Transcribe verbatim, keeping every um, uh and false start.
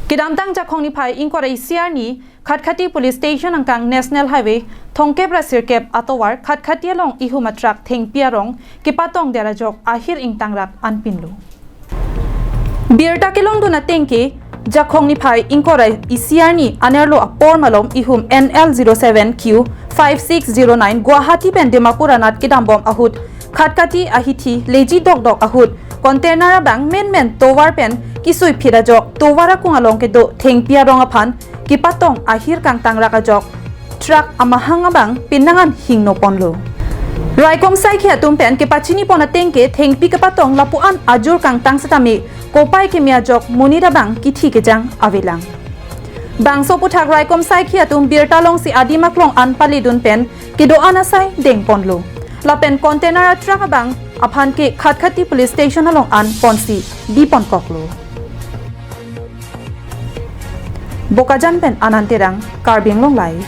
Kedamtang Jakhong niphai ingkoi ra isi arni Khatkhati Police Station angkang National Highway thomkep ra sirkep atovar Khatkhati along ihum a-truck thengpi arong kepatong der ajok ahir ingtangrak anpinlo. Birta kelongdun ateng ke Jakhong niphai ingkoi ra isi arni anerlo apor malom ihum N L zero seven Q five six zero nine Guwahati pen Dimapur anat kedambom ahut Khatkhati ahithi leji dokdok ahut container abang menmen tovar pen kisui phit ajok tovar akung along kedo thengpi arong aphan kepatong ahir kangtangrak ajok truck amahang abang penang an hingno ponlo. Raikom saikhi atum pen kepachini pon ateng ke thengpi kepatong lapu-an ajur kangtang setame kopai keme ajok monit abang kithi kejang avelang. Bangso aputhak raikom saikhi atum birta longsi adim aklong an paledun pen kedo-an asai dengponlo. Lapen container a-truck abang aphan ke Khatkhati Police Station along an ponsi diponkoklo. Bokajan pen Anand Terang, Karbi Anglong Live.